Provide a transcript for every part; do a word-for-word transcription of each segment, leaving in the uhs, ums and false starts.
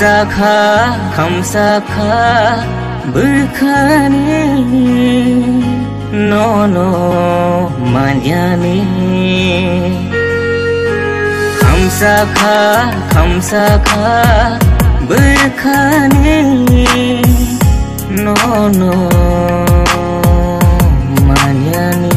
Sakha, khamsakha, bwkhani nono manyani. Khamsakha, khamsakha, bwkhani nono manyani.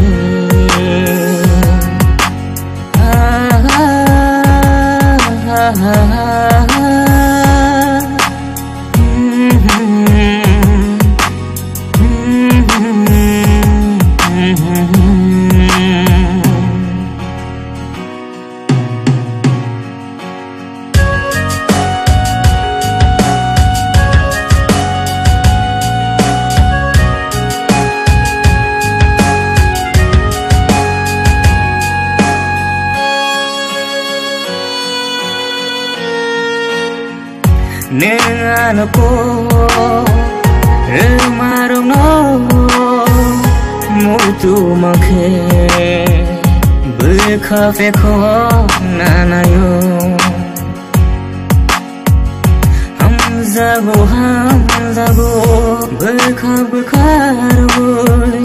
Nwng ano ko rwmarokno muitu mankhe bwkha phekhok nanaio. Hamjago, hamjago, bwkha, bwkha rwgwi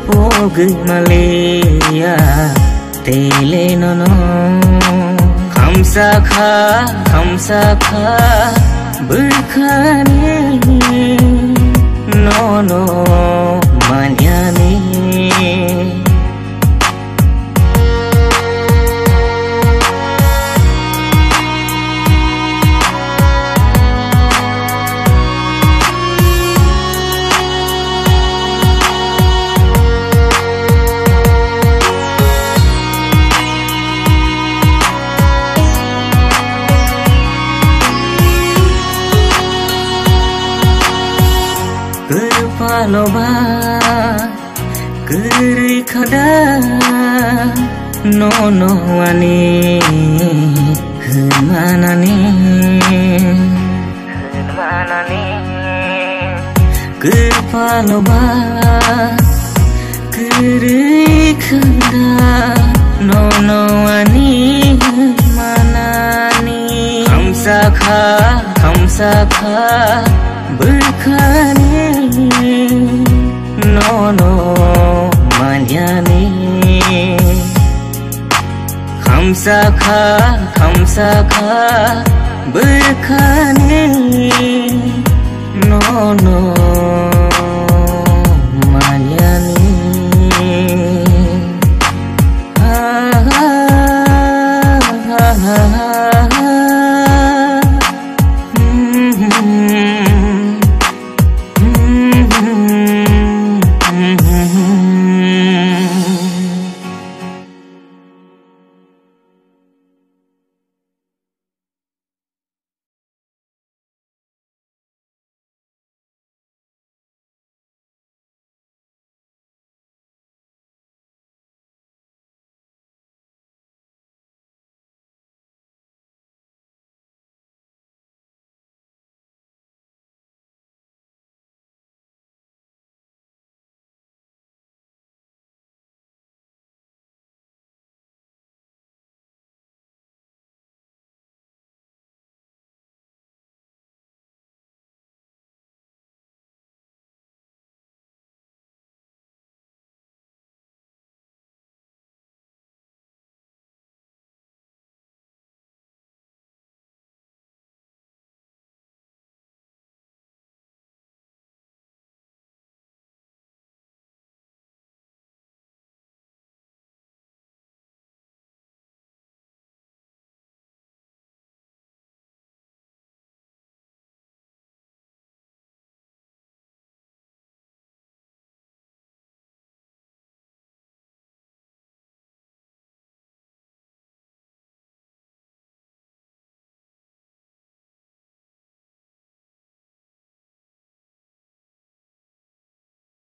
pogwi maliya. Tele nono khamsakha, khamsakha, bwkhani nono manyani. Kwpalo ba kwrwi khada nono ani hwnmanani. Kwpalo ba kwrwi khada nono ani hwnmanani. Khamsakha, khamsakha, bwkhani nono manyani. Khamsakha, khamsakha, bwkhani nono